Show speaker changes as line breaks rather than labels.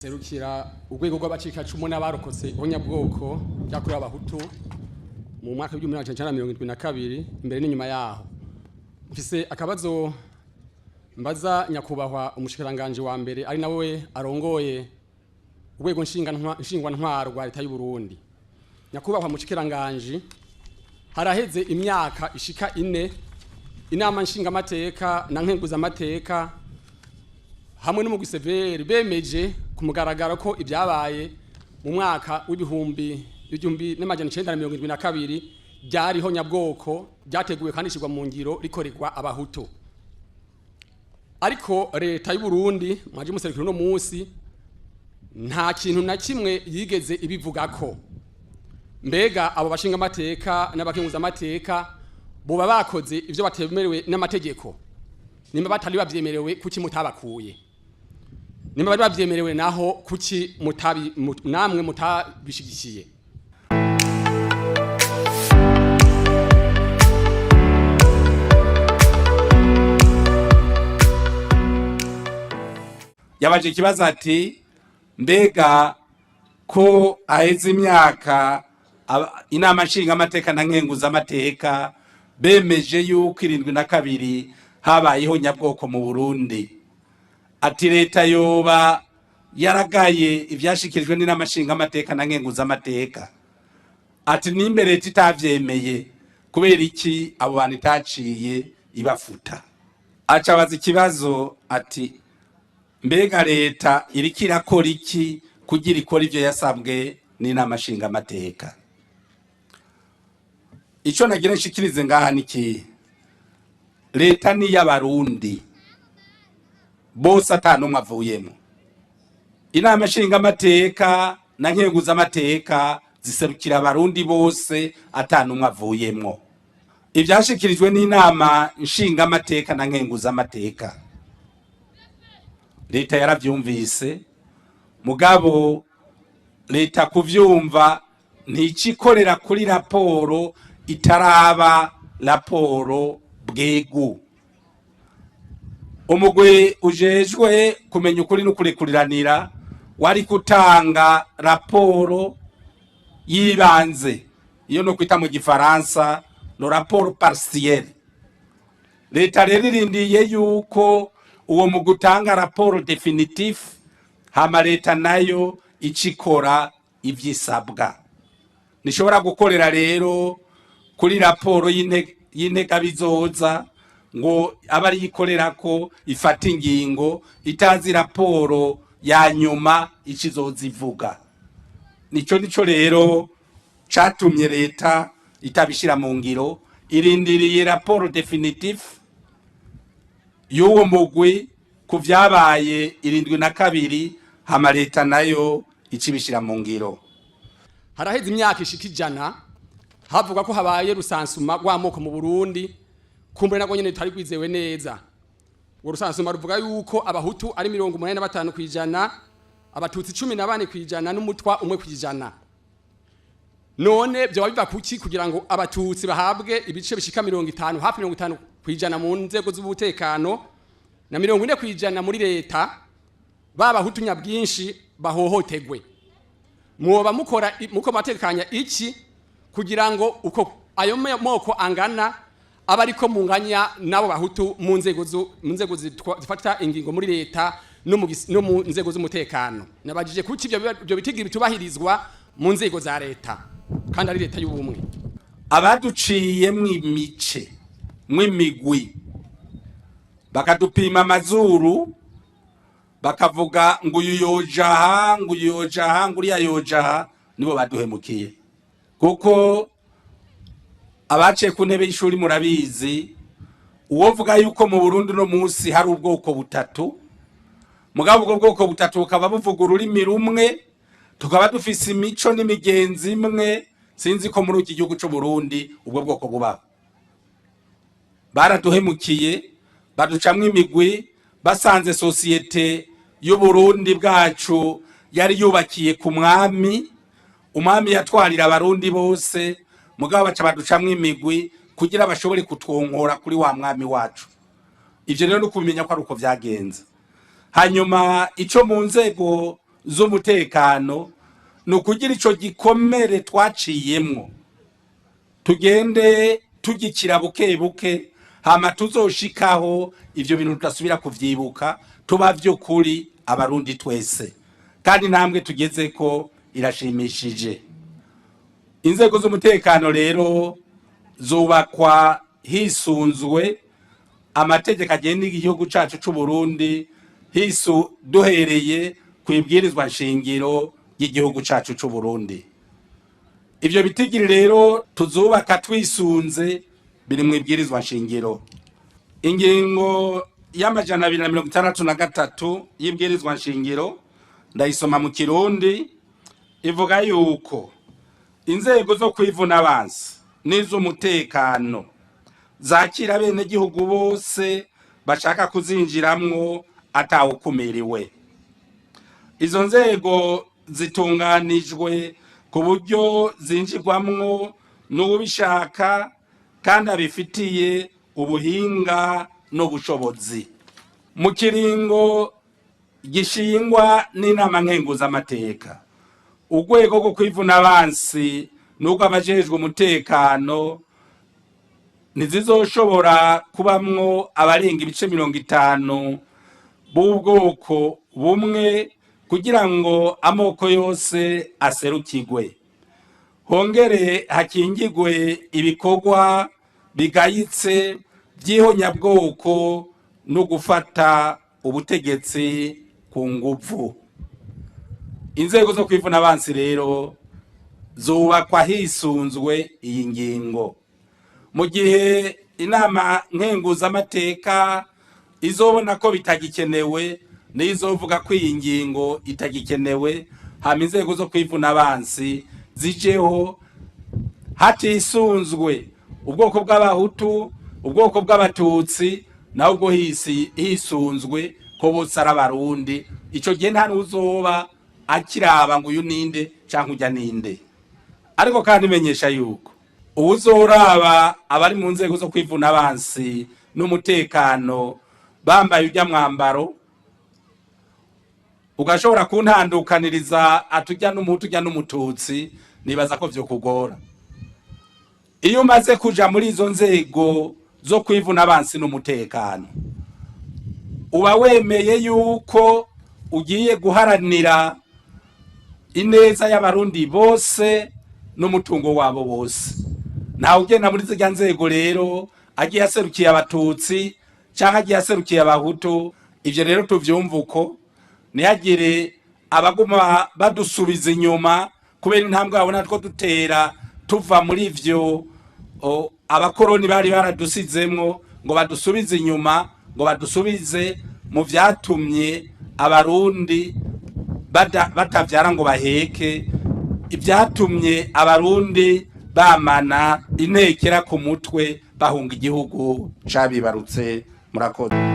Serukira urwego rw'abacikacumu n'abarokotse ihonyabwoko ryakorewe Abahutu mu mwaka w'1972 imbere n'inyuma yaho. Mfise akabazo mbaza nyakubahwa umushikiranganje wa mbere, ari nawe arongoye urwego nshingwantwaro rwa leta y'u Burundi. Nyakubahwa mushikiranganje, haraheze imyaka ishika 4 inama nshingamateka na nkenguzamateka hamwe n'umugwi CVR bemeje ku mugaragaro ko ibyabaye mu mwaka w'ibihumbi 1972 byariho nyabwoko ryateguwe kandi ishyirwa mu ngiro rikorerwa Abahutu. Ariko leta y'u Burundi mwaje muserukira uno munsi nta kintu na kimwe yigeze ibivugako. Mbega abo bashinga amateka n'abakenguzamateka boba bakoze ivyo batemerewe n'amategeko? Nimba batari bavyemerewe, kuki mutabakuye? Nimba bari bavyemerewe naho, kuki mutabi namwe mutabishigikiye?
Yabaje ikibazo ati: "Mbega ko aheze imyaka inama nshingamateka na nkenguzamateka bemeje yuko 72 habayeho nyabwoko mu Burundi?" Ati: "Leta yoba yaragaye ivyashikirijwe n'inama nshingamateka na nkenguzamateka?" Ati: "Nimbe leta itavyemeye, kubera iki abo bantu itaciye ibafuta?" Aca abaza ikibazo ati: "Mbega leta iriko irakora iki kugira ikora ivyo yasabwe n'inama nshingamateka?" Ico nagira nshikirize ngaha ni ikihe? Leta ni iy'Abarundi bose, ata n'umwe avuyemo. Inama nshingamateka na nkenguzamateka ziserukira Abarundi bose, ata n'umwe avuyemwo. Ivyashikirijwe n'inama nshingamateka na nkenguzamateka, leta yaravyumvise. Mugabo leta kuvyumva nticikorera kuri raporo itaraba raporo bwegu. Umugwi ujejwe kumenya ukuri no kurekuriranira wari gutanga raporo y'ibanze, iyo no kwita mu gifaransa le rapport partiel. Leta rero irindiye yuko uwo mugwi utanga rapport définitif, hama leta nayo icikora ivyisabwa. Nishobora gukorera rero kuri raporo y'integabizoza ngo abe ariyo ikorera ko ifata ingingo, itazi raporo ya nyuma ico izoza ivuga. Nico rero catumye leta itabishira mu ngiro. Irindiriye rapport définitif y'uwo mugwi ku vyabaye 72, hama leta nayo icibishira mu ngiro.
Haraheze imyaka ishika 100 havuga ko habaye recensement rw'amoko mu Burundi. Kumbure nabwo nyene tutari rwizewe neza. Urwo recensement ruvuga yuko Abahutu ari 85%, Abatutsi 14% n'Umutwa 1%. None vyoba biva kuki kugira ngo Abatutsi bahabwe ibice bishika 50, hafi 50% mu nzego z'ubutekano na 40% muri leta, b'Abahutu nyabwinshi bahohotegwe? Mwoba mukora muko matekanya iki kugira ngo uko ayo moko angana aba ariko munganya n'abo Bahutu mu nzego zifata ingingo muri leta no mu nzego z'umutekano? Nabajije kuki ibyo bitigiri bitubahirizwa mu nzego za leta kandi ari leta y'ubumwe.
Abaduciyemwo imice, mw'imigwi, bakadupima amazuru, bakavuga ngo uyu yoja aha, ngo uyu yoja aha, ngo uriya yoja aha, nibo baduhemukiye. Kuko abaciye ku ntebe y'ishuri murabizi, uwovuga yuko mu Burundi uno munsi hari ubwoko butatu, mugabo ubwo bwoko butatu bukaba buvuga ururimi rumwe, tukaba dufise imico n'imigenzi imwe, sinzi ko muri iki gihugu c'u Burundi ubwo bwoko bubaho. Baraduhemukiye, baducamwo imigwi, basanze société y'Uburundi bwacu yari yubakiye ku mwami. Umwami yatwarira Abarundi bose, mugabo baca baducamwo imigwi kugira bashobore kutwonkora kuri wa mwami wacu. Ivyo rero no kubimenya ko ari uko vyagenze. Hanyuma ico mu nzego z'umutekano ni ukugira ico gikomere twaciyemwo tugende tugikira buke buke, hama tuzoshikaho ivyo bintu tudasubira kuvyibuka, tuba vy'ukuri Abarundi twese. Kandi intambwe tugezeko irashimishije. Inzego z'umutekano rero zubakwa hisunzwe amategeko agenga igihugu cacu c'u Burundi, hisu duhereye ku ibwirizwa nshingiro ry'igihugu cacu c'u Burundi. Ivyo bitigiri rero tuzubaka twisunze biri mu ibwirizwa nshingiro. Ingingo y'263 y'ibwirizwa nshingiro, ndayisoma mu Kirundi, ivuga yuko inzego zo kwivuna abansi n'iz'umutekano zakira abenegihugu bose bashaka kuzinjiramwo atawukumiriwe. Izo nzego zitunganijwe ku buryo zinjirwamwo n'uwubishaka kandi abifitiye ubuhinga n'ubushobozi, mu kiringo gishingwa n'inama nkenguzamateka. Urwego rwo kwivuna abansi n'ubwo abajejwe umutekano ntizizoshobora kubamwo abarenga ibice 50 b'ubwoko bumwe, kugira ngo amoko yose aserukirwe, hongere hakingigwe ibikorwa bigayitse by'ihonyabwoko no gufata ubutegetsi ku nguvu. Inzego zo kwivuna abansi rero zubakwa hisunzwe iyi ngingo. Mu gihe inama nkenguzamateka izobona ko bitagikenewe, niyo izovuga ko iyi ngingo itagikenewe, hama inzego zo kwivuna abansi zijeho hatisunzwe ubwoko bw'Abahutu, ubwoko bw'Abatutsi, naho ubwo hisunzwe ko bose ari Abarundi. Ico gihe nta n'uzoba akiraba ngo uyu ninde canke urya ninde. Ariko kandi menyesha yuko uwuzoraba abari mu nzego zo kwivuna abansi n'umutekano bambaye urya mwambaro, ugashobora kuntandukaniriza atujya n'Umuhutu, ujya n'Umututsi, nibaza ko vyokugora. Iyo umaze kuja muri izo nzego zo kwivuna abansi n'umutekano, uba wemeye yuko ugiye guharanira ineza y'Abarundi bose n'umutungo wabo bose. Ntawe ugenda muri zirya nzego rero agiye aserukiye Abatutsi canke agiye aserukiye Abahutu. Ivyo rero tuvyumva uko, ntihagire abaguma badusubiza inyuma kubera intambwe babona two dutera tuva muri ivyo abakoroni bari baradusizemwo, ngo badusubize inyuma, ngo badusubize mu vyatumye Abarundi batavyara ngo baheke, ibyatumye Abarundi bamana intekera ku mutwe bahunga igihugu cabibarutse. Murakoze.